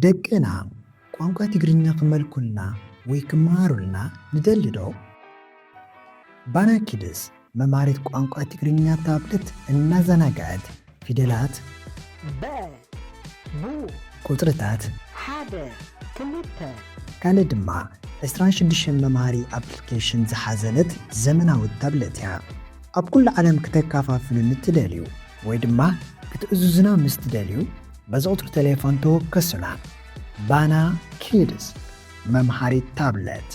ደቅና ቋንቋ ትግርኛ ክመልኩልና ወይ ክመሃሩልና ንደሊ ዶ? ባና ኪድስ መምሃሪት ቋንቋ ትግርኛ ታብለት እናዘናግዐት ፊደላት፣ በ፣ ቡ፣ ቁጽርታት፣ ሓደ፣ ክልተ፣ ካልእ ድማ ዕስራን ሽዱሽተን መምሃሪ ኣፕሊኬሽን ዝሓዘለት ዘመናዊት ታብለት እያ። ኣብ ኩሉ ዓለም ክተከፋፍሉ ንትደልዩ ወይ ድማ ክትእዝዙና ምስ ትደልዩ፣ በዚ ቁጽሪ ቴሌፎን ተወከሱና። ባና ኪድስ መምሃሪት ታብለት።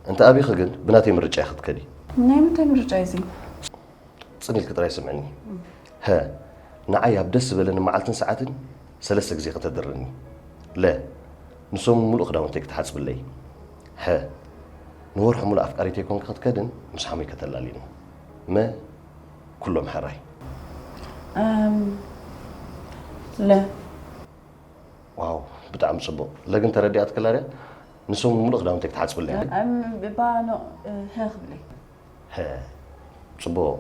እንተ ኣቢኺ ግን ብናተይ ምርጫ ኢኺ ክትከዲ። ናይ ምንታይ ምርጫ እዩ እዚ? ጽን ኢልኪ ጥራይ ስምዕኒ። ሀ፣ ንዓይ ኣብ ደስ ዝበለኒ መዓልትን ሰዓትን ሰለስተ ግዜ ከተድርኒ። ለ፣ ንሰሙን ሙሉእ ክዳውንተይ ክትሓጽብለይ። ሐ፣ ንወርሒ ሙሉእ ኣፍቃሪተይ ኮንኪ ክትከድን ምስ ሓሙይ ከተላልይኒ። መ፣ ኩሎም ሕራይ። እም፣ ለ። ዋው፣ ብጣዕሚ ጽቡቕ። ለ ግን ተረዲኣትክላ ድያ? ንሰሙን ሙሉእ ክዳውንተይ ክትሓጽብለይ። እም፣ ባኖ፣ እ፣ ሀ ክብለይ። ሀ፣ ጽቡቕ።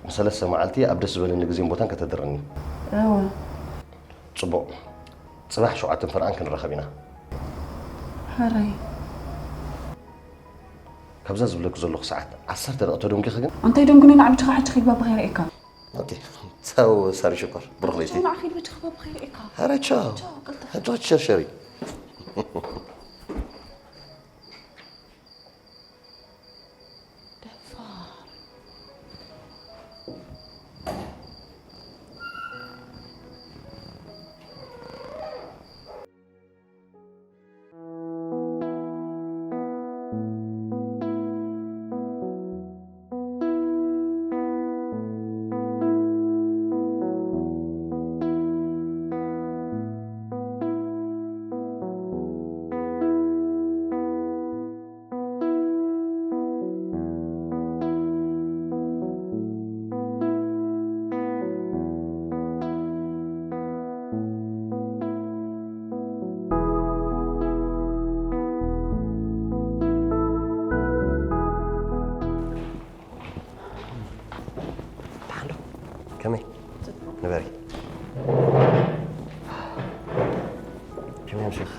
ንሰለስተ መዓልቲ ኣብ ደስ ዝበለኒ ግዜን ቦታን ከተድርኒ። እወ። ጽቡቕ። ጽባሕ ሸውዓተን ፈርቓን ክንራኸብ ኢና። ሕራይ። ካብዛ ዝብለኪ ዘለኹ ሰዓት ዓሰርተ ደቂቕ ተደንጒኺ ግን? ኣንታይ ደንጉኒ ንዓብድኻ ሕጂ ኺግባ ብኸይርእየካ። ኦኬ። ቻው ሳሪ ሽኮር፣ ብሩኽ ለይቲ። ቻው፣ ንዓኺ ኢሉ በጃኻ ባባ ከይርእየካ። ኧረ ቻው። ቻው፣ ቀልጠፍ። ቻው፣ ቸርቸሪ። ደፋር። ከመይ? ንበሪ። ከመይ ኣምሲኻ?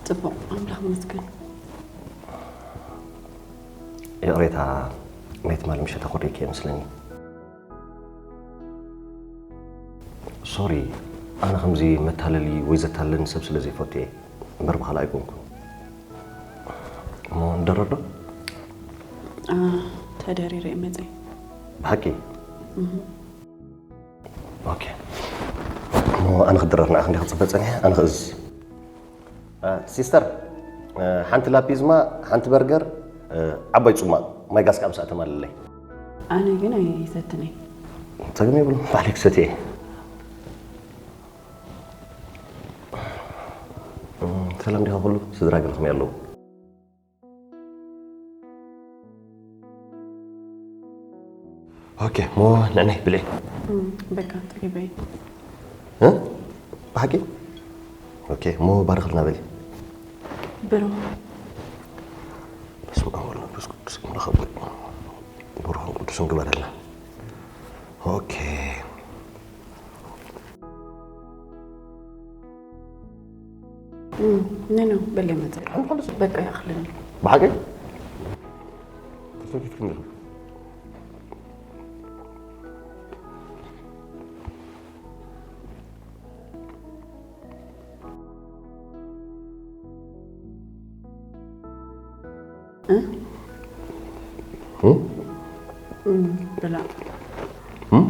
ጽቡቕ፣ ኣምላኽ ይመስገን። ይቕሬታ፣ ናይ ትማሊ ምሸት ኣኹሪየኪ እየ መስለኒ። ሶሪ፣ ኣነ ከምዚ መታለሊ ወይ ዘታልለኒ ሰብ ስለ ዘይፈቱ እየ እምበር ብኻልእ ኣይኮንኩን። እሞ ንደረር ዶ? ኣ፣ ተደሪረ እየ መጸ። ብሓቂ? እህ። ኦኬ። እሞ ኣነ ክድረር ንዓኺ እንዲኺ ክጽበ ጸኒሐ፣ ኣነ ክእዝዝ። እ፣ ሲስተር፣ እ፣ ሓንቲ ላፒዝማ፣ ሓንቲ በርገር፣ እ፣ ዓባይ ጽማቕ ማይ ጋዝ ከኣ ምሳእ ተማልለይ። ኣነ ግን ኣይሰትንይ። ጸገም የብሉን፣ ባዕለይ ክሰትየ እየ። እ፣ ሰላም ዲኻ ኩሉ? ስድራ ግን ከመይ ኣለዉ? ኦኬ፣ እሞ ንዕነይ ብለይ። እም፣ በቃ፣ ጠጊበይ። እ? ብሓቂ? ኦኬ፣ እሞ ባርኽልና በሊ። ብሮ። በስመ ኣብ ወወልድ ወመንፈስ ቅዱስ ኣምላኽ ኣቦይ። ብሩኽን ቅዱስን ግበረልና። ኦኬ። እም፣ ኖ፣ ኖ፣ በል መጸ። ሓንቲ ሓንቲ በቃ ይኣኽለኒ። ብሓቂ? ተሰኪፍክኒ ኢኹም። እ? እ? እም፣ ብላ። እም?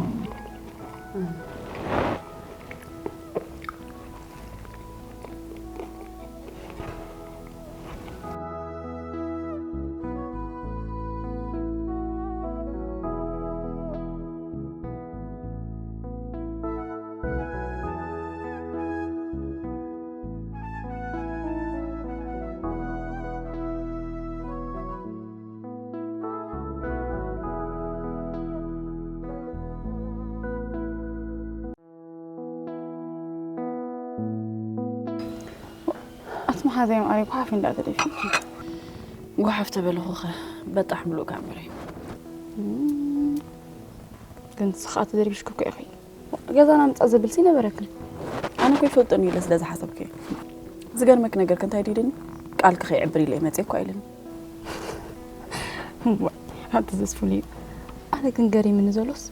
ኣቲ መሓዛይ ማዕረይ ጓሓፍ እንዳተደፊእኪ። ጓሓፍ ተበልኹኸ በጣሕ ምሉእ ካምበረይ። እም፣ ግን ንስኻ ተደርቢሽኩ እኮ ኢኺ። ገዛና ምጻእ ዘብል ሲ ነበረክን። ኣነ እኮ ይፈልጦን ኢለ ስለ ዝሓሰብኩ እየ። ዝገርመክ ነገር ከ እንታይ ድዩ ኢሉኒ? ቃልኪ ከይዕብር ኢለ እየ መጽየ እኮ ኣይልኒ። እዋ፣ ኣቲ ዘስፍሉ እዩ። ኣነ ግን ገሪምኒ ዘሎስ፣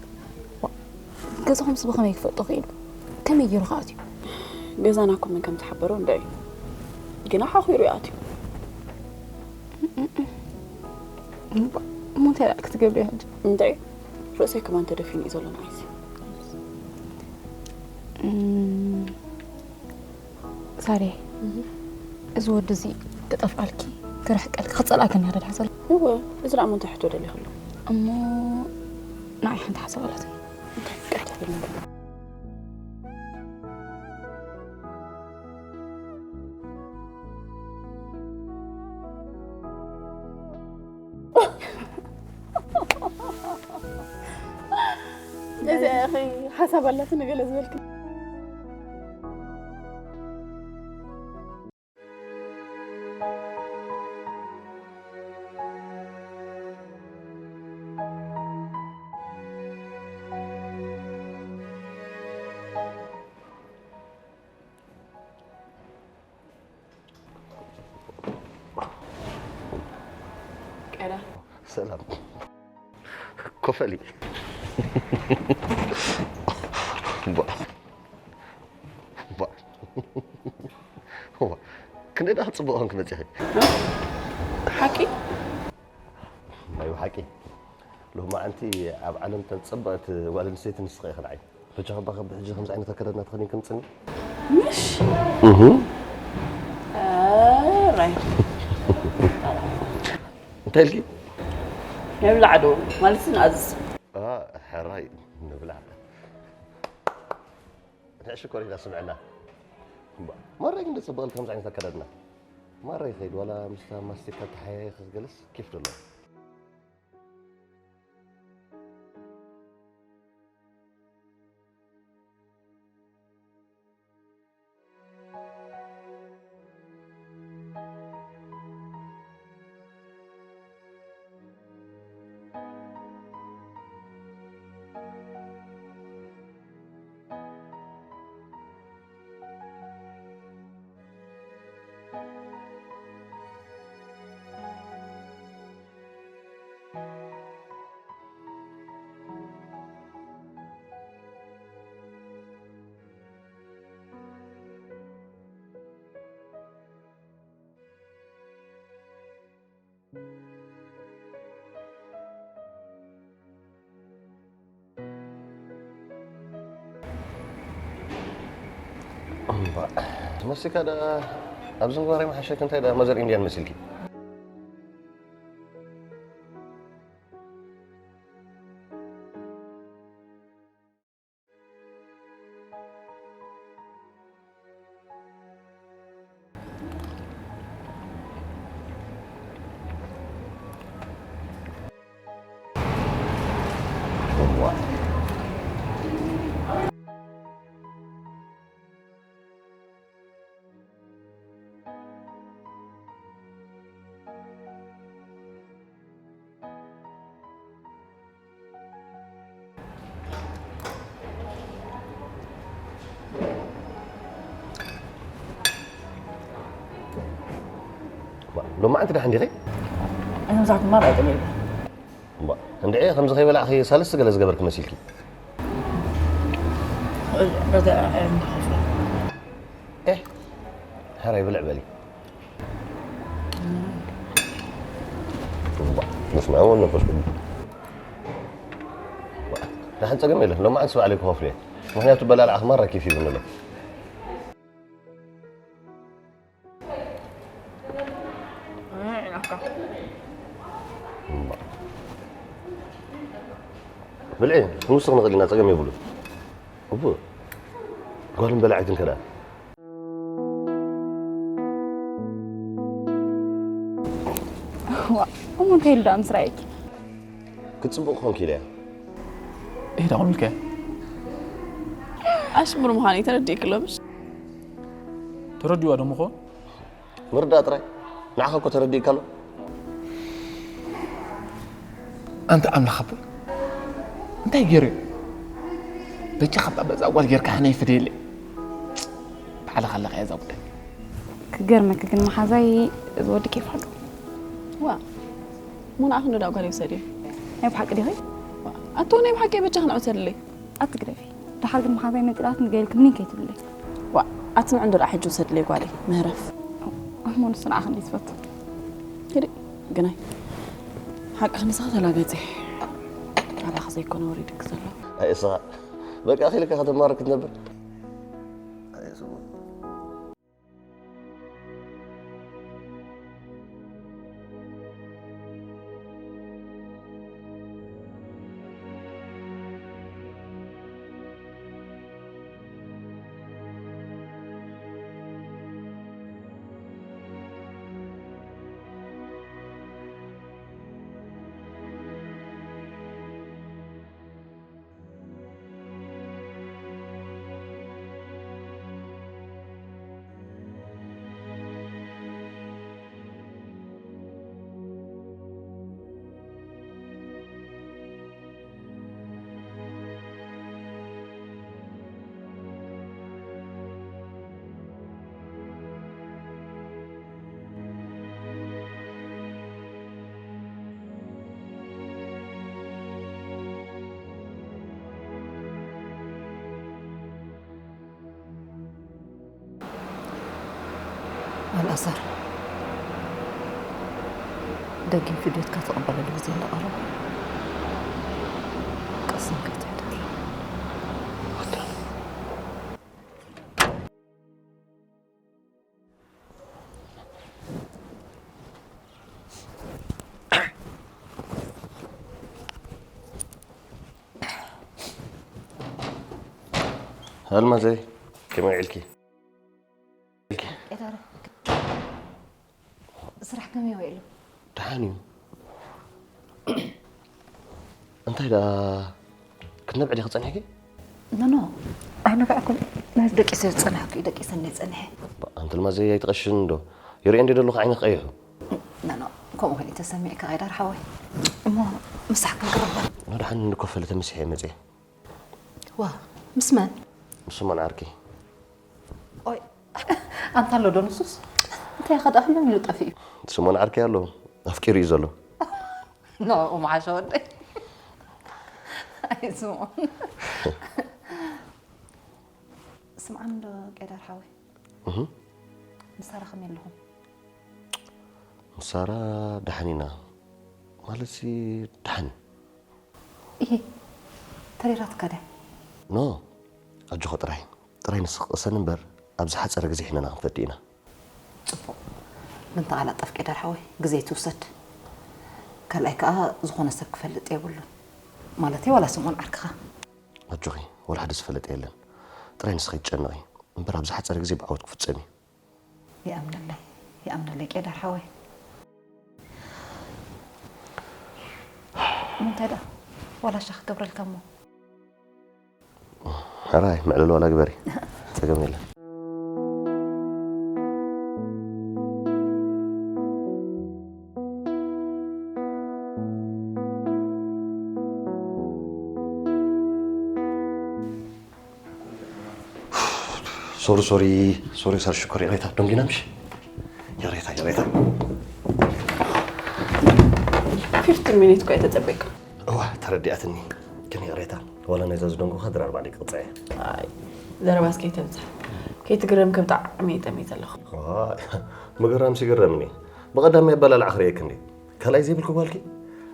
ዋ፣ ገዛኹምስ ብኸመይ ክፈልጦ ክኢሉ? ከመይ ገይሩ ከ ኣትዩ? ገዛና እኮ መን ከም ዝሓበሮ እንዳ እዩ። ግና ሓኺሩ እዩ ኣትዩ። እሞ እንታይ ደኣ ክትገብሪ ኢኺ ሕጂ? እንታይ? ርእሰይ ከማን ተደፊኑ እዩ ዘሎ ንዓይሲ። እም፣ ሳሬ፣ እህ። እዚ ወዲ እዚ ክጠፍኣልኪ፣ ክርሕቀልኪ፣ ክጸልኣክን እያ ደድሓ ዘሎ። እወ፣ እዚ ደኣ እሞ እንታይ ሕቶ ደሊኽሉ? እሞ ንዓይ ሓንቲ ሓሳብ ኣላትኒ። እንታይ ፍቃድ ትብልኒ? እዚ ኢኺ ሓሳብ ኣላትኒ ገለ ዝበልኪ። ቀዳ። ሰላም። ኮፈሊ። ባ-፣ ባ-፣ ዋ፣ ክንደይ ደኣ ጽቡቕ ኾንክ መጺኺ። ሓቂ? ናይ ሓቂ። ሎማዓንቲ ኣብ ዓለም ተን ጽብቕቲ ጓል ኣንስተይቲ ንስኺ ኢኺ ንዓይ። በጃኻ እባ ካብ ሕጂ ከምዚ ዓይነት ኣከዳድና ተኸዲንኪ ምጽኒ። ምሽ? እህ። ኣራይ። እንታይ ኢልኪ? ንብላዕ ዶ? ማለትስ ንኣዝዝ? ኣ፣ ሕራይ ንብላዕ። ንዕሽ እኮ ሪኢና ስምዕና። እምባ፣ ማራ ግን ደስ ጽብቕልኪ ከምዚ ዓይነት ኣከዳድና። ማራ ይኸይድ፣ ዋላ ምስታ ማስቲካ ተሓያይኽ ገለስ ኬፍ ደሎ። እምባእ፣ መሲካ ደኣ ኣብዚ ምግባር ይመሓሸኪ፣ እንታይ ደኣ መዘር ኢንድያን መሲልኪ። ሎማዓንቲ ደሓን ዲኺ? ኣነ ምሳኹም ማራ ኣይጠምየኒ። እምባ፣ እንድዒ ከምዚ ከይበላዕኺ ሳልስቲ ገለ ዝገበርኪ መሲልኪ። በዛ፣ እም፣ ኤህ፣ ሕራይ ብልዕ በሊ። እምባ፣ በስመ ኣብ ወወልድ ወመንፈስ ቅዱስ። ደሓን ጸገም የለን። ሎማዓንቲ ባዕለይ ክኸፍሎ እየ። ምኽንያቱ በላልዓኺ ማራ ኬፍ ይብኒ ኣሎ። እምባ። ብልዒ፣ ክንውስኽ ንኽእል ኢና፣ ጸገም የብሉን። እቡ፣ ጓልን በላዒትን ከ ደኣ? ዋእ፣ እሞ እንታይ ኢሉ ደኣ ምስ ረኣየኪ? ክትጽብቕ ክኾንኪ ኢለ እያ። እህ፣ ዳኹም ኢልከ? ኣሽሙር ምዃነይ ተረዲእኪ ኣሎ ምሽ? ተረዲእዋ ዶ ምኾን? ምርዳእ ጥራይ። ንዓኻ እኮ ተረዲእካ ኣሎ። ኣንታ ኣምላኽ ኣቦይ፣ እንታይ ገይሩ እዩ? በጃኻ እባ በዛ ጓል ጌርካ ሕነ ይፍደየለይ። ባዕልኻ ኣለኻ እያ እዛ ጉዳይ። ክገርመኪ ግን መሓዛይ እዚ ወዲ ኬፍ ኣለዎ። ዋ፣ እሞ ንዓ ክንዶ ደኣ ጓል ይውሰድ እዩ? ናይ ብሓቂ ዲኺ? ዋ፣ ኣቶ ናይ ብሓቂ በጃኻ ንዕወተለይ። ኣትግደፊ። ደሓር ግን መሓዛይ መጺላትኒ ገይልኪ ምኒን ከይትብለይ። ዋ፣ ኣቲ ንዕንዶ ደኣ ሕጂ ውሰድለይ ጓለይ፣ ምህረፍ። እሞ ንሱ ንዓኺ እንድዩ ዝፈቱ። ሂዲ፣ ግናይ። ሓቅኺ ንስኺ ተላገጺ። ኣባኺ ዘይኮነ ወሪዱኪ ዘሎ። ኣይ፣ እስኻ በቃ ኣኺልካ ከተማርር ክትነብር። ኣይ፣ ስሙ። ኣልኣዛር፣ ደጊም ፍድየትካ ትቕበለሉ ግዜ እንዳቐረበ፣ ቀስ ኢልካ ትሕደር። ኣልማዘይ፣ ከመይ ውዒልኪ? ቄዳር፣ ስራሕ ከመይ ውዒሉ? ደሓን እዩ። እንታይ ደኣ፣ ክትነብዒ ዲኺ ጸኒሕኪ? ኖ፣ ኖ። ኣይነብዐኩን። ናይ ደቂሰ ዝጸናሕኩ እዩ፣ ደቂሰ እንደ ጸንሐ። ኣንቲ ኣልማዘይ ኣይትቐሽን እንዶ። ይርእየ እንደ ዘለኹ ዓይኒ ቀይሑ። ኖ፣ ኖ። ከምኡ ኮይኑ ተሰሚዕካ ቄዳር ሓወይ። እሞ ምሳሕ ክንቅርብ። ኖ፣ ደሓን እንድኮፈለ ተመሲሐ መጽየ። ዋ፣ ምስ መን? ምስ እማን ዓርከይ። ኦይ፣ ኣንታ ኣሎ ዶ ንሱስ? እንታይ ከ ደኣ ህልም ኢሉ ጠፊኡ? ስሞን ዓርከይ ኣሎ፣ ኣፍቂሩ እዩ ዘሎ። ንዕኡ መሓሸ ወደይ። ኣይ ስሞን። ስምዓኒ ዶ ቄዳር ሓወይ? እህ። ምስ ሳራ ከመይ ኣለኹም? ምስ ሳራ ደሓን ኢና። ማለትሲ ደሓን። እሂ፣ ተሪራትካ ድያ? ኖ፣ ኣጆኺ ጥራይ። ጥራይ ንስኺ ቅሰኒ እምበር፣ ኣብ ዝሓጸረ ግዜ ሒንና ክንፈዲ ኢና። ጽቡቕ። ግን ተቓላጠፍ ቄዳር ሓወይ፣ ግዜ ኣይትውሰድ። ካልኣይ ከኣ ዝኾነ ሰብ ክፈልጥ የብሉን። ማለተይ ዋላ ስምኦን ዓርክኻ። ኣጆኺ፣ ወላ ሓደ ዝፈለጠ የለን። ጥራይ ንስኺ ኣይትጨነቒ። እምበር ኣብ ዝሓጸረ ግዜ ብዓወት ክፍጸም እዩ። ይኣምነለይ፣ ይኣምነለይ ቄዳር ሓወይ። እንታይ ደኣ ዋላ ሻሂ ክገብረልካ እሞ? ሕራይ፣ ምዕልል ዋላ ግበሪ። ጸገም የለን። ሶሪ፣ ሶሪ፣ ሶሪ፣ ሳር ሽኮር፣ ይቕሬታ፣ ደንጊና ምሽ? ይቕሬታ፣ ይቕሬታ። ፊፍቲን ሚኒት እኮ እየ ተጸበይካ። እዋ፣ ተረዲኣትኒ። ግን ይቕሬታ፣ ዋላ ናይዛ ዝደንጎኻ ድራር ባዕለይ ክቕጽዕ እየ። ኣይ፣ ዘረባስ ከይተብዝሕ። ከይትግረም ከም ጣዕሚ እየ ጠምየ ዘለኹ። ዋይ፣ ምግራምስ ይግረምኒ። ብቐዳማይ ኣበላልዓ ክርእየኪ እንድየ። ካልኣይ ዘይብልኪ ጓልኪ፣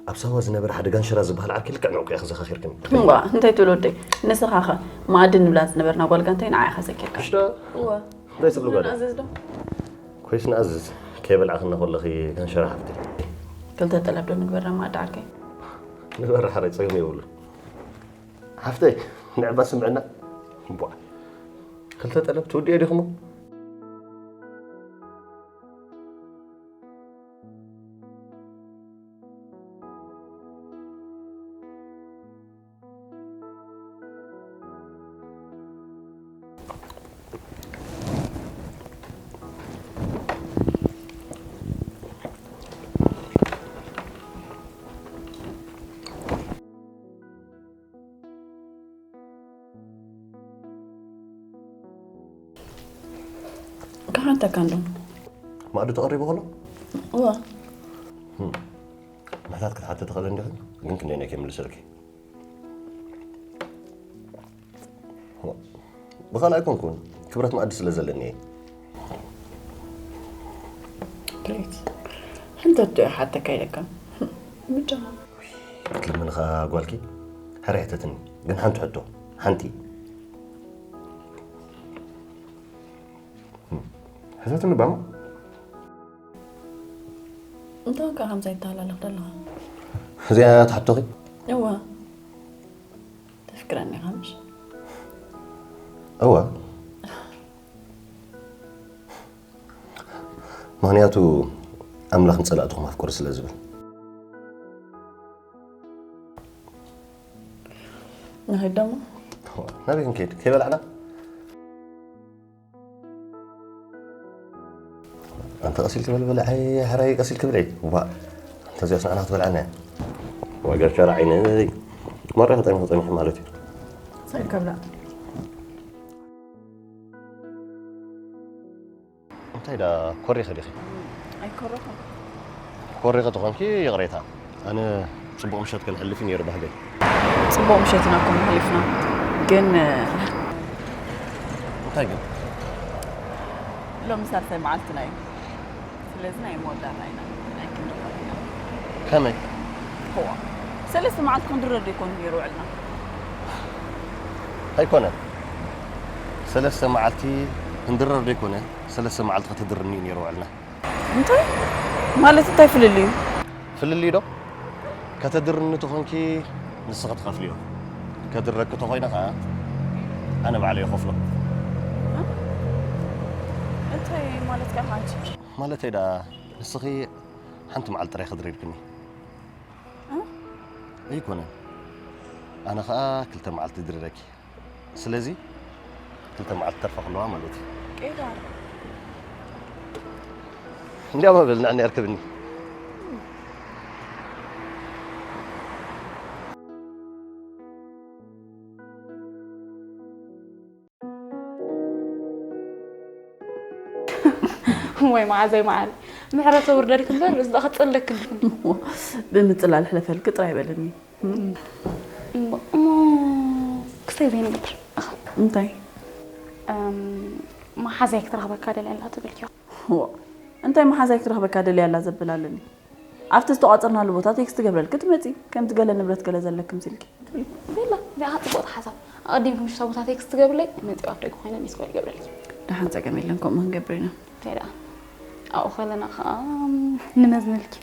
ኣብ ሳዋ ዝነበረ ሓደ ጋንሽራ ዝበሃል ዓርኪ ልክዕ ንዕኡ ኢኺ ዘኻኺርክኒ። እምባ፣ እንታይ ትብል ወደይ? ንስኻ ኸ መኣዲ ንብላ ዝነበርና ጓል ጋንተይ ንዓ ኢኻ ዘኪርካ። እሽዳ፣ እወ። እንታይ ትብሊ ጓል? ንኣዘዝ ዶ? ኮይስ ንኣዝዝ፣ ከይበላዕክና ከለኺ ጋንሽራ ሓፍተይ። ክልተ ጠለብ ዶ ንግበር ናብ መኣዲ ዓርከይ? ንግበር ሓረይ፣ ጸገም የብሉን። ሓፍተይ፣ ንዕባ ስምዕና። እምቧ። ክልተ ጠለብ ትውድዮ ዲኹሞ? ክሓተካ እንዶ። ማእዲ ተቐሪቡ ከሎ? እዋ። ምሕታት ክትሓቲ ትኽእል እንዲኺ፣ ግን ክንደይ ናይ ከይምልሰልኪ። ብኻልእ ኣይኮንኩን፣ ክብረት ማእዲ ስለ ዘለኒ እየ። ግሬት። ሕንተቶ እየ ሓተካ ኢለካ። ምጃኻ። ክትልምኒ ኸኣ ጓልኪ? ሕራይ ሕተትኒ፣ ግን ሓንቲ ሕቶ፣ ሓንቲ። ሕተትኒ ባማ። እንታይ ኮንካ ከምዚ ኣይተሃላለኽ ዘለኻ? እዚኣ ትሕቶኺ? እዋ። ተፍቅረኒ ኢኻ ምሽ? እዋ። ምኽንያቱ ኣምላኽ ንጸላእትኹም ኣፍቅሩ ስለ ዝብል። ንኸይድ ደሞ? ናበይ ክንከይድ? ከይበላዕና? ኣንተ ቀሲል ክብል ብልዐይ፣ ሕራይ ቀሲል ክብልዒ። ዋ፣ ኣንተ እዚኣስ ንዓና ክትበልዓና እያ። ዋጋ ሸራ ዓይነይ። ማራ ተጠሚኹ ጸኒሑ ማለት እዩ። ሰልከብላ። እንታይ ዳ ኮሪኸ ዲኺ? ኣይኮረኹን። ኮሪኸ ተኾንኪ ይቕሬታ። ኣነ ጽቡቕ ምሸት ከነሕልፍ እዩ ነይሩ ባህገይ። ጽቡቕ ምሸት ኢና ኮም ሓሊፍና። ግን እንታይ ግን? ሎሚ ሳልሳይ መዓልትና እዩ። ስለዚ ናይ መወዳእታ ኢና። ኣይክንድረር ኢና። ከመይ? እዋ። ሰለስተ መዓልቲ ክንድረር ዶ ይኮን ነይሩ ውዕልና? ኣይኮነን። ሰለስተ መዓልቲ ክንድረር ዶ ይኮነ? ሰለስተ መዓልቲ ከተድርኒ እዩ ነይሩ ውዕልና። እንታይ? ማለት እንታይ ፍልልዩ? ፍልልዩ ዶ? ከተድርኒ ተኾንኪ ንስኺ ትኸፍልዮ። ከድረኪ ተኾይነ ኸዓ ኣነ ባዕለይ ይኸፍሎ። እንታይ ማለት ከ ሓንቲ? ማለተይ ደኣ ንስኺ ሓንቲ መዓልቲ ጥራይ ከድሪርክኒ። ኣይኮነን። ኣነ ኸዓ ክልተ መዓልቲ ድሪረኪ። ስለዚ ክልተ መዓልቲ ተርፋ ክለዋ ማለት እዩ። ቄዳር። እንዲያውም በል ንዕኒ ኣርክብኒ። ወይ መዓዘይ መዓል ምሕረተ ውርደልክ እምበር እዚ ደኣ ክጽለክ እንድኹም። ብምጽላል ሕለፈልክ ጥራይ በለኒ። እሞ ክስታይ ዘይንገብር። እንታይ? እም፣ መሓዛይ ክትረኽበካ ደልያ ኣላ ትብል እያ። ዋ፣ እንታይ መሓዛይ ክትረኽበካ ደልያ ኣላ ዘብል ኣለኒ? ኣብቲ ዝተቋጸርናሉ ቦታ ቴክስት ገብረልኪ ትመጺ፣ ከምቲ ገለ ንብረት ገለ ዘለኪ ምሲልኪ። ቤላ፣ እዚኣ ጽቡቕቲ ሓሳብ። ኣቐዲምኪ ምሽታ ቦታ ቴክስት ትገብርለይ፣ መጺኡ ኣፍ ደገ ኮይነ ሚስ ኮል ይገብረልኪ። ደሓን ጸገም የለን፣ ከምኡ ክንገብር ኢና። እንታይ ደኣ? ኣብኡ ከለና ኸኣ ንመዝነልኪ።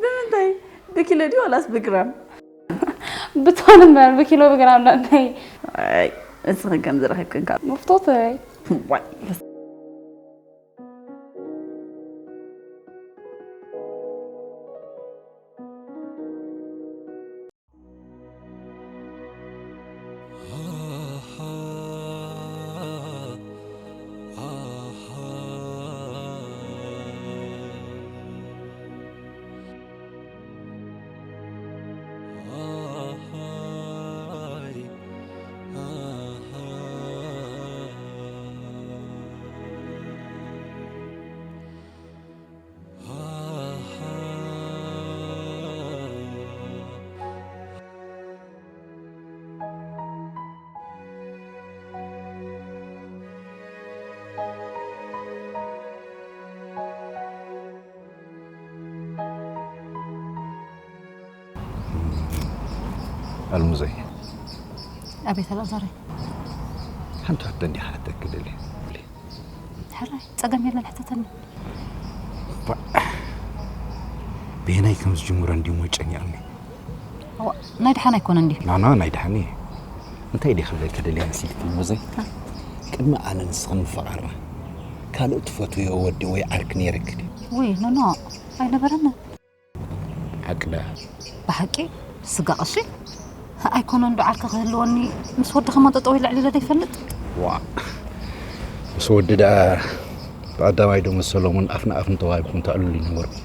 ብምንታይ? ብኪሎ ድዩ ዋላስ ብግራም? ብቶን እምበር ብኪሎ ብግራም ደኣ እንታይ? ኣይ፣ እስኽን ከም ዝረኸብክን ካብ መፍቶተይ። ዋይ። ኣልሙዘይ። ኣቤት ኣልኣዛረይ። ሓንቲ ሕቶ እንዲኻ ሕተክ ደልየ። ሕራይ ጸገም የለን ሕተተኒ። ብየናይ ከም ዝጅምሮ እንዲሞ ጨኒቕኒ። እዋ፣ ናይ ደሓን ኣይኮነ እንዲ። ናና ናይ ደሓን እየ። እንታይ ደይ ክብለኪ ደልየ መሲልኪ ኣልሙዘይ? ቅድሚ ኣነ ንስኽን ምፍቓርና ካልእ ትፈትውዮ ወዲ ወይ ዓርኪ ነይረኪ ድዩ? ውይ ኖኖ፣ ኣይነበረንን። ሓቂ ደኣ? ብሓቂ ስጋ ቀሺ ኣይኮነን ዶ ዓርኪ ክህልወኒ ምስ ወዲ ከማን ጠጠው ኢለ ዕሊለ ዘይፈልጥ። ዋ፣ ምስ ወዲ ደኣ ብቐዳማይ ዶ ምስ ሰሎሞን ኣፍ ንኣፍ እንተዋሂብኩም ተዕልሉ ይነበርኩም።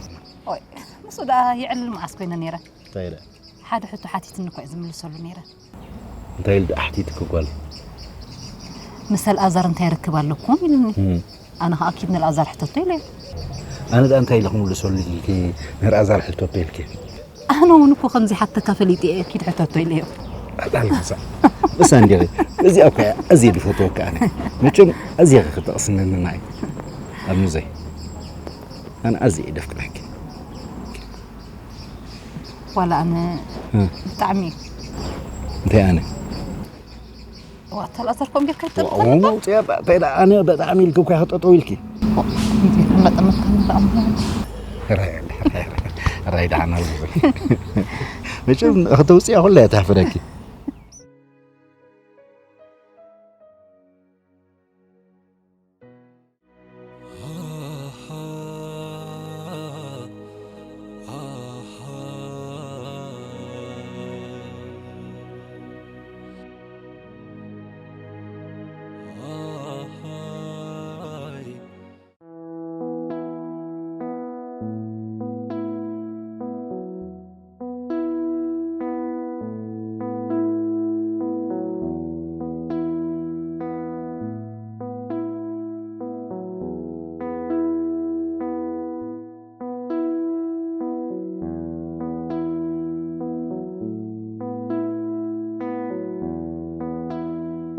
ኦይ፣ ምስኡ ደኣ ይዕልል መዓስ ኮይነ ነይረ። እንታይ ኢለ? ሓደ ሕቶ ሓቲትኒ እኮ እየ ዝምልሰሉ ነይረ። እንታይ ኢሉ ደኣ ሓቲትኪ ጓል? ምስ ኣልኣዛር እንታይ ርክብ ኣለኩም ኢልኒ። ኣነ ከዓ ኪድ ንኣልኣዛር ሕተቶ ኢለዮ። ኣነ ደኣ እንታይ ኢለ ክምልሰሉ ኢልኪ ንኣልኣዛር ሕተቶ ኢልኪ? ኣነ እውን እኮ ከምዚ ሓተካ ፈሊጠ እየ ኪድ ሕተቶ ኢለዮ። ኣጣል መሳ። በሳ እንዲኺ። በዚኣ እኮ እየ ኣዝየ ድፈትወካ ኣነ። መቸም ኣዝየ ክትቕስነኒ ንዓይ። ኣልሙዘይ። ኣነ ኣዝየ እየ ደፍቅረኪ። ዋላ ኣነ እ። ብጣዕሚ እንታይ ኣነ? ዋታ ኣልኣዛር ከምኡ ጌርካ ዋው፣ ውፅያ፣ እንታይ ደኣ ኣነ ብጣዕሚ ኢልኪ እኮ ኢኺ ጠጠው ኢልኪ። መጠመጥካኒ ብኣምላኽ። ራይ፣ ራይ ደሓን ኣልሙዘይ። መቸም ከተውፅያ ኩላ እያ ተሕፍረኪ።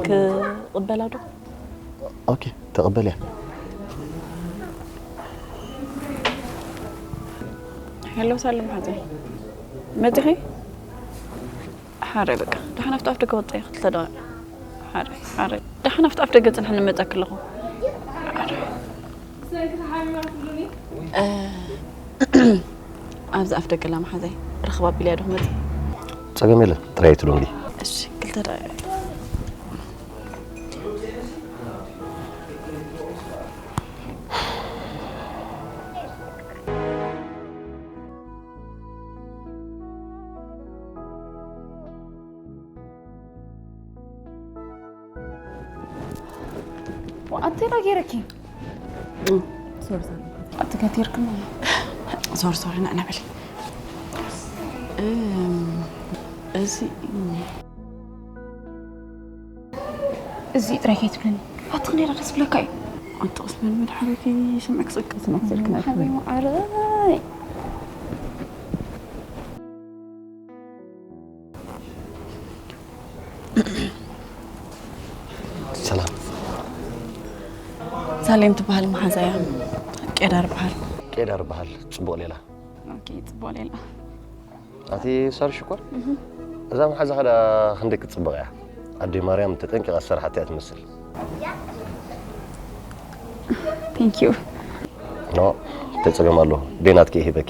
ክቕበላ ዶ? ኦኬ፣ ተቐበልያ። ሄሎ ሳሎም ሓዘይ፣ መጺኺ? ሓራይ በቃ፣ ደሓን ኣብቲ ኣፍ ደገ ወጻኢ ክልተ ደቂቕ። ሓራይ፣ ሓራይ፣ ደሓን ኣብቲ ኣፍ ደገ ጽንሐኒ፣ እመጸኪ ኣለኹ። ሓራይ። እ፣ ኣብዚ ኣፍ ደገ ኣላ መሓዛይ፣ ርኽብ ኣቢለያ ዶ ክመጽእ? ጸገም የለን፣ ጥራይ ኣይትደንጉዪ። እሺ፣ ክልተ ደቂቕ። ኣንቴና ገይረኪ። ሶሪ፣ ሶሪ። ኣቲ ከቲርክሞ። ሶሪ፣ ሶሪ፣ ንዕና በሊ። እም፣ እዚ፣ እዚ ጥራይ ከይትብለኒ። ኣቲ ክኔራ ደስ ብለካ እዩ። ኣንተ ቁስ መልመድ ሓረኪ ስምዕክ ጽቅ ስምዕክ ስልክ ናይ ሓበይ መዓረይ። ሰላም። ሳሌም ትበሃል መሓዛ እያ። ቄዳር በሃል። ቄዳር በሃል። ጽቡቕ ሌላ። ኦኬ፣ ጽቡቕ ሌላ። ኣቲ ሳር ሽኮር፣ እዛ መሓዛኻ ዳ ክንደይ ክትጽብቕ እያ። ኣደይ ማርያም ተጠንቂቓ ዝሰርሓታ እያ ትመስል። Thank you። ኖ፣ እንታይ ጸገም ኣለዎ? ደይ ናትኪ እየ ሂበኪ።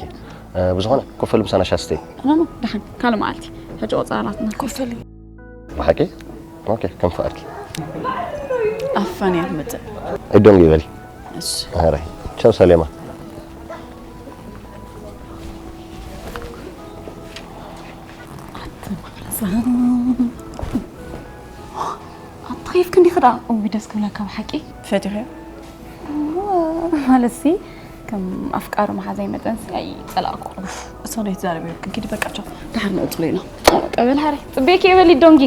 እ፣ ብዝኾነ ኮፍ በሊ ምሳና ሻሂ ስተይ። ኖ፣ ኖ፣ ደሓን፣ ካልእ መዓልቲ። ሕጂ ቆጸራ ናትና። ኮፍ በሊ። ብሓቂ? ኦኬ፣ ከም ፍቓድኪ። ኣፋን እያ ትመጽእ። ዒዶም ይበሊ። እሺ። ኣረ፣ ቻው ሰሌማ። ኣቲ ማሕዛ። ኣቲ ኸይፍክ እንዲኺ ደኣ። እውይ፣ ደስ ክብለካ ብሓቂ። ፈቲኸዮ? እዋ፣ ማለትሲ፣ ከም ኣፍቃሪ መሓዛይ መጠንሲ ኣይጸላእኩ። እሶ ዘይትዛረቢ ይብልክን፣ ኪዲ በቃ ቻው። ደሓር ንቕጽሎ ኢና። በቃ በል ሓረይ። ጽቤኪ እየ በሊ ዶንጊ።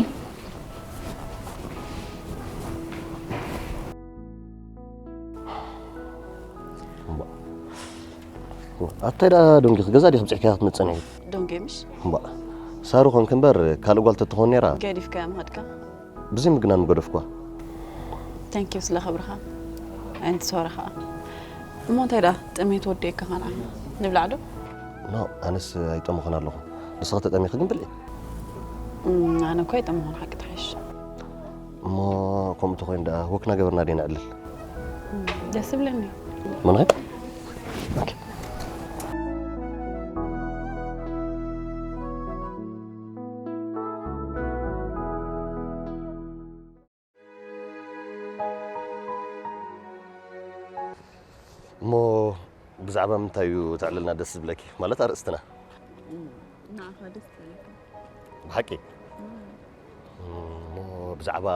ኣታይ ደኣ ዶንጊ ገዛ ዲኺ ብጽሕኪ ክትመጽእ ነይሩ? ዶንጊ ምሽ? እምባእ ሳሩ ኮንክ እምበር ካልእ ጓል ተትኾን ነይራ። ገዲፍካያ ምኸድካ? ብዘይ ምግናን ምገደፍኳ። Thank you ስለ ክብርኻ። ኣንቲ ሶሪ ኸኣ። እሞ እንታይ ደኣ ጥሜት ወዲእካ ኸንዓ ንብላዕ ዶ? ኖ ኣነስ ኣይጠመኹን ኣለኹ። ንስኺ ተጠሚኺ ግን ብልዒ። እም፣ ኣነ እኮ ኣይጠመኹን ሓቂ ትሓይሽ። እሞ ከምኡ ተኾይኑ ደኣ ወክና ገበርና ደይ ነዕልል። እም፣ ደስ ይብለኒ። ምንኸ? እሞ ብዛዕባ ምንታይ እዩ ተዕልልና ደስ ዝብለኪ? ማለት ኣርእስትና። ንዓኻ ደስ ትብለካ። ብሓቂ? እሞ ብዛዕባ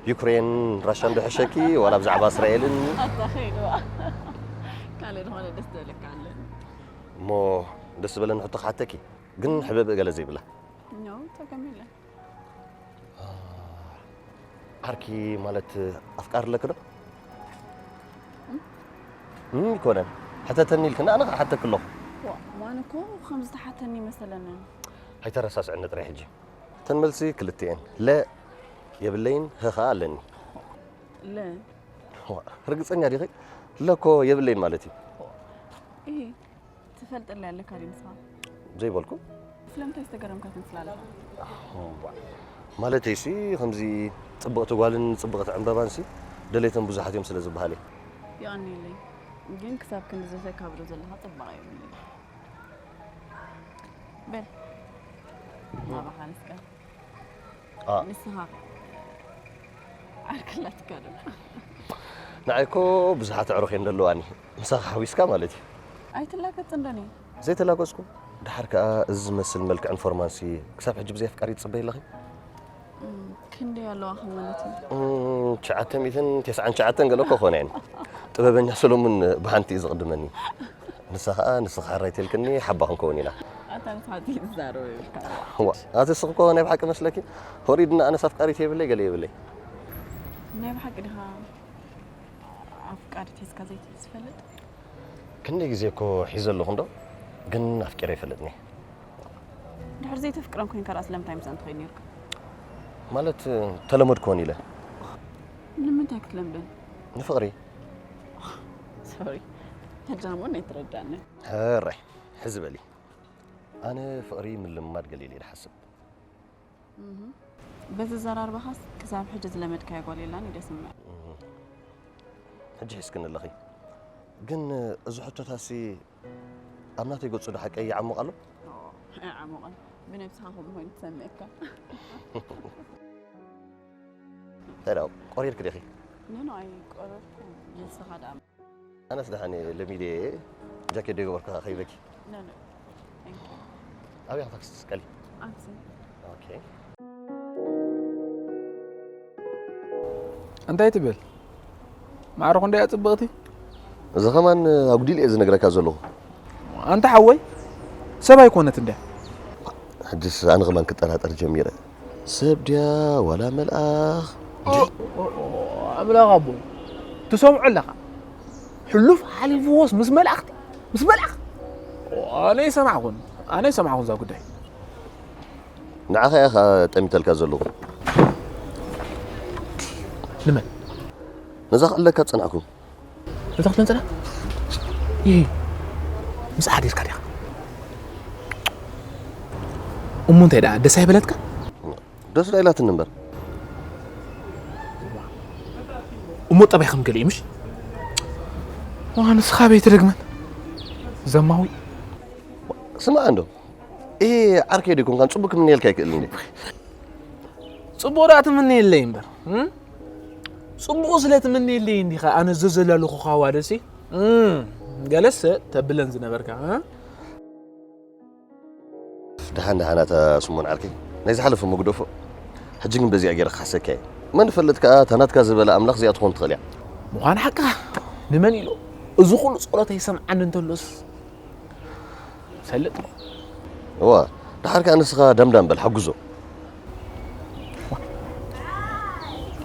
ዩክሬን ራሻን ዶ ሕሸኪ ዋላ ብዛዕባ እስራኤልን? ኣታ ኸይድዋ። ካልእ ዝኾነ ደስ ዝብለካ ኣለኒ። እሞ ደስ ዝበለኒ ሕቶ ክሓተኪ ግን ሕበብእ ገለ ዘይብላ። ኖ፣ ጸገም የለን። ዓርኪ ማለት ኣፍቃሪ ኣለኪ ዶ? እም፣ ይኮነን። ሕተተኒ ኢልክኒ ኣነ ክሓተኪ ኣለኹ። ዋ፣ ማን እኮ ከምዚ ተሓተኒ መሰለኒ። ኣይተረሳስዕኒ ጥራይ ሕጂ። እተን መልሲ ክልቲኤን። ለ የብለይን፣ ህ ኸኣ ኣለኒ። ለ? ዋ፣ ርግጸኛ ዲኺ? ለ እኮ የብለይን ማለት እዩ። እሂ፣ ትፈልጥለይ ኣለካ ድዩ ንስኻ? ዘይበልኩ። ስለምንታይ ዝተገረምካ ትመስል ኣለኻ? እዋ፣ ማለተይሲ ከምዚ ጽብቕቲ ጓልን ጽብቕቲ ዕምበባንሲ ደለይተን ብዙሓት እዮም ስለ ዝበሃል እየ። የቐንየለይ። ግን ክሳብ ክንዲ ዘሰካብዶ ዘለኻ ጽባቐ የብሉን። በል፣ ናባኻ ንስቀል። ኣ። ንስኻ ዓርኪ ኣላትካ ዶ? ንዓይ እኮ ብዙሓት ኣዕሩኽ እየን ዘለዋኒ። ምሳኻ ሓዊስካ ማለት እዩ። ኣይትላገጽን ዶ እኔ? ዘይተላገጽኩ። ደሓር ከኣ እዚ ዝመስል መልክዕን ፎርማንሲ ክሳብ ሕጂ ብዘይ ኣፍቃሪ ትጽበይ ኣለኺ? እም፣ ክንደይ ኣለዋ ከም ማለት እዩ? እም፣ ትሽዓተ ሚእትን ተስዓን ትሽዓተን ገለ እኮ ኮነ እየን። ጥበበኛ ሰሎሙን ብሓንቲ እዩ ዝቕድመኒ። ንሳ ኸኣ ንስኻ ሕራይ ተልክኒ ሓባ ክንከውን ኢና። ኣታ ንስኻ ዘይትዛረብ ይብልካ። ዋ፣ ኣቲ ስኽ እኮ ናይ ብሓቂ መስለኪ? ሆሪድና ኣነስ ኣፍቃሪት የብለይ ገለ የብለይ። ናይ ብሓቂ ዲኻ ኣፍቃሪት ሒዝካ ዘይትዝፈልጥ? ክንደይ ግዜ እኮ ሒዘ ኣለኹ እንዶ፣ ግን ኣፍቂረ ኣይፈልጥን እየ። ድሕሪ ዘይተፍቅረን ኮይንካ ደኣ ስለምንታይ ምስኣን ትኸይድ ነይርካ? ማለት ተለመድክወን ኢለ። ንምንታይ ክትለምደን? ንፍቕሪ። ሶሪ፣ ተጃሞ ናይ ትረዳኒ። ሕራይ፣ ሕዚ በሊ። ኣነ ፍቕሪ ምልምማድ ገሊለ እየ ዝሓስብ። እህ፣ በዚ ኣዘራርባኻስ ክሳብ ሕጂ ዝለመድካያ ጓል የላን እዩ ደስምዕ። እህ፣ ሕጂ ሒዝክኒ ኣለኺ። ግን እዚ ሕቶታሲ ኣብ ናተይ ገጹ ዶ ሓቀይ ይዓሙቕ ኣሎ? ኦ፣ ኣይዓሙቕን። ብነብስኻ ከምኡ ኮይኑ ትሰምዕካ። እንታይ ደኣ፣ ቆሪርኪ ዲኺ? ኖ፣ ኖ፣ ኣይቆረርኩን። ንስኻ ደኣ። ኣነስ ደሓን እየ፣ ለሚደ እየ። ጃኬት ዶ ይገበርኩ ከይበኪ? ኖ፣ ኖ። ታንክ ዩ። ኣበይ ኢኻ ታክሲ ትስቀሊ? ኣብዚ። ኦኬ። እንታይ ትብል? ማዕረ ክንደይ እያ ጽብቕቲ? እዚ ኸማን ኣጉዲለ እየ ዝነግረካ ዘለኹ። ኣንታ ሓወይ፣ ሰብ ኣይኮነት እንድያ። ሕጅስ ኣነ ኸማን ክጠራጠር ጀሚረ። ሰብ ድያ ዋላ መልኣኽ? ኦ፣ ኦ፣ ኦ፣ ኣምላኽ ኣቦይ፣ እቲ ትሰምዖ ኣለኻ? ሕሉፍ ሓሊፍዎስ ምስ መላእኽቲ፣ ምስ መላእኽቲ። ኣነ ይሰማዕኹን፣ ኣነ ይሰማዕኹን እዛ ጉዳይ። ንዓኻ ኢኻ ጠሚተልካ ዘለኹ። ንመን? ነዛ ክዕለካ ዝጸናሕኩ። ነዛ ክትለንጽና? ይህ ምስ ዓዲርካ ዲኻ? እሞ እንታይ ደኣ ደስ ኣይበለትካ? ደስ ዶ ኣይላትኒ እምበር። እሞ ጠባይ ከም ገሊኡ ምሽ? ዋ፣ ንስኻ በይ ትደግመን። ዘማዊ። ስማዕ እንዶ። ይሄ ዓርከይ ዶ ይኮንካን ጽቡቅ ክምንየልካ ይክእል እንዴ? ጽቡቅ ደኣ ትምንየለይ እምበር። እም? ጽቡቅ ስለ ትምንየለይ እንዲኻ ኣነ ዘዘላለኹኻ ዋደሲ። እም፣ ገለሰ ተብለን ዝነበርካ፣ እ? ደሓን ደሓን ኣታ ስሞን ዓርከይ፣ ናይ ዝሓለፈ መጉደፎ። ሕጂ ግን በዚኣ ገይረ ክሓሰካ እየ። መን ይፈልጥ ከኣ፣ እታ ናትካ ዝበላ ኣምላኽ እዚኣ ትኾን ትኽእል እያ። ምዃን ሓቅኻ። ንመን ኢሉ? እዚ ኩሉ ጸሎተይ ይሰምዓኒ እንተሎስ? ፈልጥ። እዋ፣ ደሓር ከኣ ንስኻ ዳምዳም በል፣ ሓግዞ።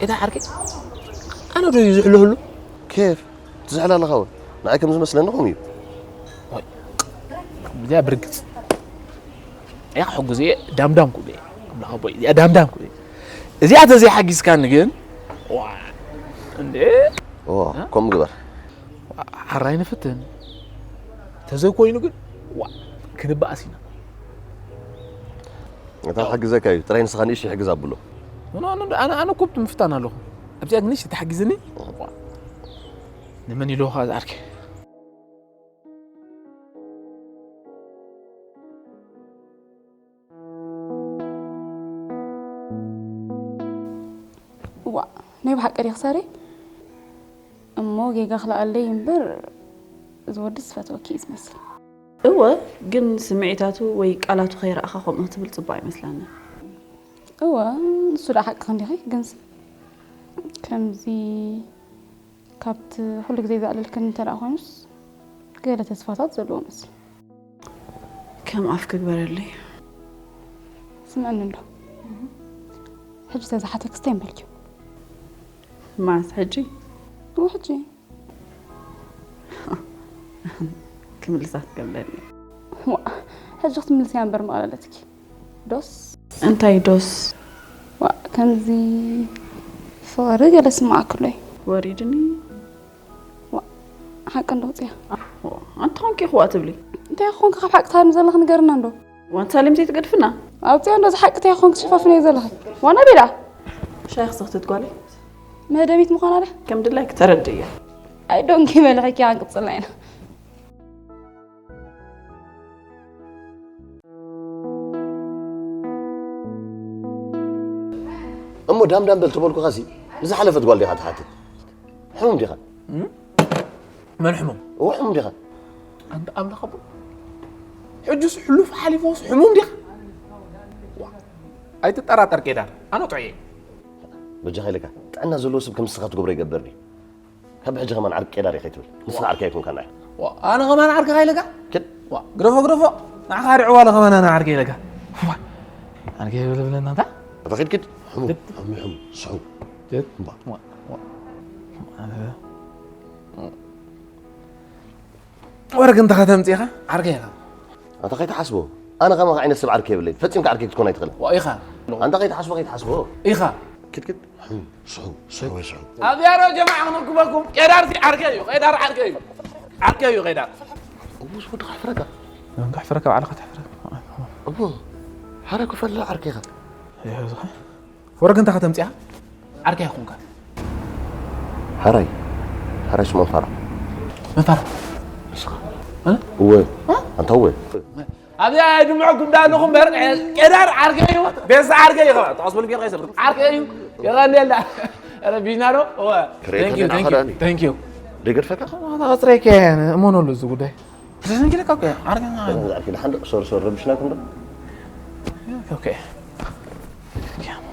ኤታ ዓርከይ፣ ኣነ ዶ እዩ ዝሕለህሉ? ኬፍ፣ ትዝሕል ኣለኻ እውን። ንዓይ ከም ዝመስለኒ ከምኡ እዩ። ወይ፣ እዚኣ ብርግጽ። እያ ሕጉዝ እየ፣ ዳምዳም ኩሉ እየ። ኣምላኽ ኣቦይ፣ እዚኣ ዳምዳም ኩሉ እየ። እዚኣ ተዘይሓጊዝካኒ ግን፣ ዋ፣ እንዴ? ኦ፣ እ? ከምኡ ግበር። ሓራይ ንፍትን። ተዘይኮይኑ ግን፣ ዋ፣ ክንበኣስ ኢና። እታ ክሕግዘካ እዩ፣ ጥራይ ንስኻ ንእሽተይ ሕግዝ ኣብሎ። ኖ፣ ኖ፣ ኖ፣ ኣነ፣ ኣነ እኮ ብቲ ምፍታን ኣለኹ። ኣብዚኣ ግን ንእሽተይ ተሓጊዝኒ። ዋ፣ ንመን ኢልዎ ኸኣ ዝዓርከይ? እዋ፣ ናይ ብሓቂ ዲኺ ሳሬ? እሞ ጌጋ ክለኣለይ እምበር፣ እዚ ወዲ ዝፈትወኪ እዩ ዝመስል። እወ፣ ግን ስምዒታቱ ወይ ቃላቱ ከይረኣኻ ከምኡ ክትብል ጽቡቕ ኣይመስላንን። እወ፣ ንሱ ደኣ ሓቅኺ እንዲኺ፣ ግንስ ከምዚ ካብቲ ኩሉ ግዜ ዘዕለልክኒ እንተ ደኣ ኮይኑስ፣ ገለ ተስፋታት ዘለዎ መስል። ከም ኣፍ ክግበረለይ። ስምዕኒ እንዶ። ሕጂ ተዝሓተክስ እንታይ ምበልኪ? ማስ ሕጂ? እወ፣ ሕጂ። ክምልሳ ትገብለኒ። ዋ፣ ሕጂ ክትምልስያ እምበር መቐለለትኪ። ዶስ? እንታይ ዶስ? ዋ፣ ከምዚ ፍቕሪ ገለ ስምዓክሎ እዩ። ወሪድኒ። ዋ፣ ሓቂ እንዶ ውፅያ። ዋ፣ ኣንታ ኾንኪ ይኽዋ ትብሊ? እንታይ ኾንኪ ካብ ሓቂ ትሃድሚ ዘለኺ ንገርና እንዶ። ዋንታ ሊም ዘይትገድፍና? ኣውፅያ እንዶ፣ እዚ ሓቂ እንታይ ኾንኪ ትሸፋፍነዮ ዘለኺ? ዋና ቤላ። ሻይ ክሰኽትት ጓለይ። መደሚት ምዃና ዶ? ከም ድላይ ክተረድእ እያ። ኣይ ዶንኪ በልኺ፣ ኪያ ክንቅፅልና ኢና። እሞ ዳም ዳም በል ተበልኩኻሲ፣ ንዝሓለፈት ጓል ዲኻ ትሓትት? ሕሙም ዲኻ? እም? መን ሕሙም? እዎ፣ ሕሙም ዲኻ? ኣንታ ኣምላኽ ኣቦ። ሕጁስ ሕሉፍ ሓሊፉስ ሕሙም ዲኻ? ዋ፣ ኣይትጠራጠር ቄዳር፣ ኣነ ጥዑይ እየ። በጃኻ ኢለካ፣ ጥዕና ዘለዎ ሰብ ከም ንስኻ ትገብሮ ይገብር ድዩ? ካብ ሕጂ ከማን ዓርኪ ቄዳር እየ ከይትብል። ንስኻ ዓርከይ ኣይኮንካን ኣይ። ዋ፣ ኣነ ከማን ዓርክኻ ኢለካ? ክድ። ዋ፣ ግደፎ፣ ግደፎ። ንዓኻ ኣድዕዋ ኣለ ከማን ኣነ ዓርከይ ኢለካ። ዋ፣ ዓርከይ ብለብለና እንታ? ኣታ ኺድ፣ ኪድ። ሕሙ፣ ክድ። ሕሙ፣ ሕሙ፣ ስሑ። ክድ። እምባ። ዋ፣ ዋ። ኣነ ወረግ እንተ ከተምጽእ ኢኻ፣ ዓርከይ ኢኻ። ኣንታ ከይትሓስቦ። ኣነ ከማኻ ዓይነት ሰብ ዓርከይ የብለይን። ፈጺምካ ዓርከይ ክትኮን ኣይትኽእልን። ዋ፣ ኢኻ። ኣንታ ከይትሓስቦ፣ ከይትሓስቦ። ኢኻ። ክድ፣ ክድ። ሕሙ፣ ስሑ፣ ስሑ፣ ወይ ስሑ። ኣብዚኣ ዶ ጀማዓ ክንረክበኩም? ቄዳር ሲ ዓርከይ እዩ። ቄዳር ዓርከይ እዩ። ዓርከይ እዩ ቄዳር። እሞ፣ እዚ ወዲ ከሕፍረካ። ኣንታ ሕፍረካ፣ ባዕልኻ ትሕፍረካ። እሞ፣ ሓረ ክፈለ ዓርከይ ኢኻ። ይኸ፣ ዝኸ። ወረግ እንተ ከተምጽኣ ዓርከይ ኣይኮንካን። ሓራይ፣ ሓራይ ስምዖን ፋራ። መን ፋራ? ንስኻ። እ? እወ። እ? ኣንታ እወ። ኣብዚኣ ድምዐኩም ዳ ኣለኹም እምበር፣ ቄዳር ዓርከይ እዩ፣ ቤዛ ዓርከይ እዩ፣ ተቐስበሉ ጌርካ ይሰብር። ዓርከይ እዩ፣ የቐንየልና። ኧረ ቢና ዶ? እወ። ክሬታ Thank you, thank you, ተዓኸዳኒ። Thank you። ደገድፈካ? ኣታ ቐጽረይከ እመነሉ እዚ ጉዳይ። ተዘንጊለካ እኮ፣ ዓርከና። ተዘንጊለ፣ ዓርከይ፣ ደሓን ዶ? ሶሪ፣ ሶሪ፣ ረቢሽናኩም ዶ? ኦኬ።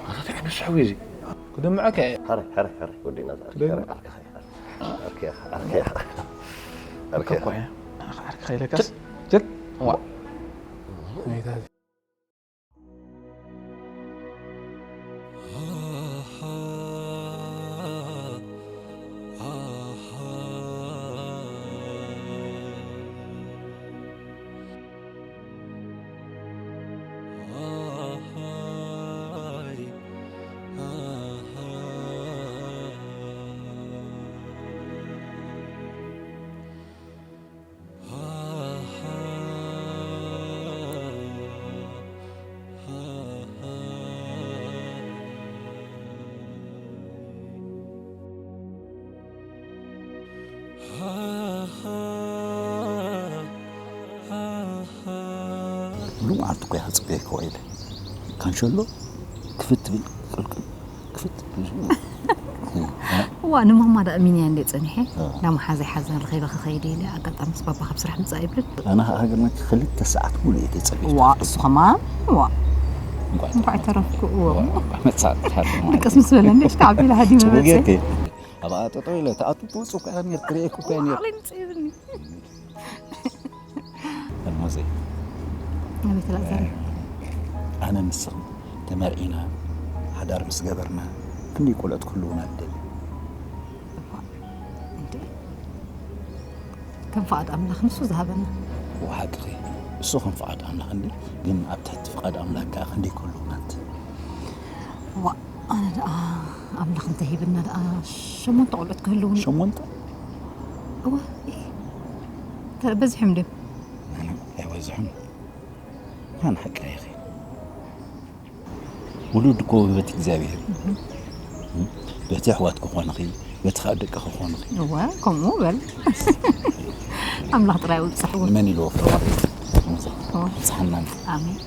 ኣታ እንታይ ዓይነት ስሕዊ እዚ? ክድምዐካ እየ። ሓራይ፣ ሓራይ፣ ሓራይ፣ ወዲና፣ ዓርከይ፣ ክደግም- ሓራይ፣ ዓርከይ፣ ዓርከይ፣ ዓርከይ፣ ዓርከይ፣ ዓርከይ። እኮ እየ። ዓርከይ ኢለካስ? ጀት። ዋ። ናይታ ሙሉእ መዓልቲ እኮ እያ ክጽበየካ ውዒለ። ካንሸሎ ክፍት ትብል ቅልቅል ክፍት ትብል። እዋ ንማማ ዳ እሚንያ እንደ ጸኒሐ እ። ዳ መሓዘይ ሓዘን ረኺበ ክኸይድ ኢለ ኣጋጣሚ ምስ ባባ ካብ ስራሕ ምጻእ ይብል። ኣነ ሃገር መኪ ክልተ ሰዓት ሙሉእ እየ ተጸቢት። ዋ እሱ ከማን ዋ እንኳዕ እንኳዕ ተረፍኩ። እዎ። እንኳዕ መጻእካ ማለት። ድቀስ ምስ በለ እንደ ሽታ ዓቢላ ሃዲ ጽቡቅ መበጸ። ጌርክ። ኣብ ኣጠጠው ኢለ ተኣቱ ብውጹ እኮ እያ ነር ትርእየኩ እኮ እያ ነር። ዓቕሊ ምጽእ ይብልኒ። ኣልማዘይ። ኣቤት ኣልኣዛር። ኣነ ንስኺ ተመርዒና ሓዳር ምስ ገበርና ክንደይ ቆልዑት ክህልውና ንደሊ። እኳ እንዴ። ከም ፍቓድ ኣምላኽ ንሱ ዝሃበና። ወሓቅኺ እሱ ከም ፍቓድ ኣምላኽ እንዲ ግን ኣብ ትሕቲ ፍቓድ ኣምላኽ ከኣ ክንደይ ክህልውና እቲ። ዋ ኣነ ደኣ ኣምላኽ እንተሂብና ደኣ ሸሞንተ ቆልዑት ክህልውኒ። ሸሞንተ? እዋ እ፣ ተ- በዚሖም ድዮም? ኣይበዝሑን። ንሓቂ ኢኺ። ውሉድ እኮ ውህበት እግዚኣብሔር እዩ። በቲ ኣሕዋት ክኾንኺ በቲ ከዓ ደቂ ክኾንኺ። እወ ከምኡ በል። ኣምላኽ ጥራይ ውብፅሕዎ። ንመን ኢልዎ ፍርዲ? እወ። ብፅሓና። ኣሜን።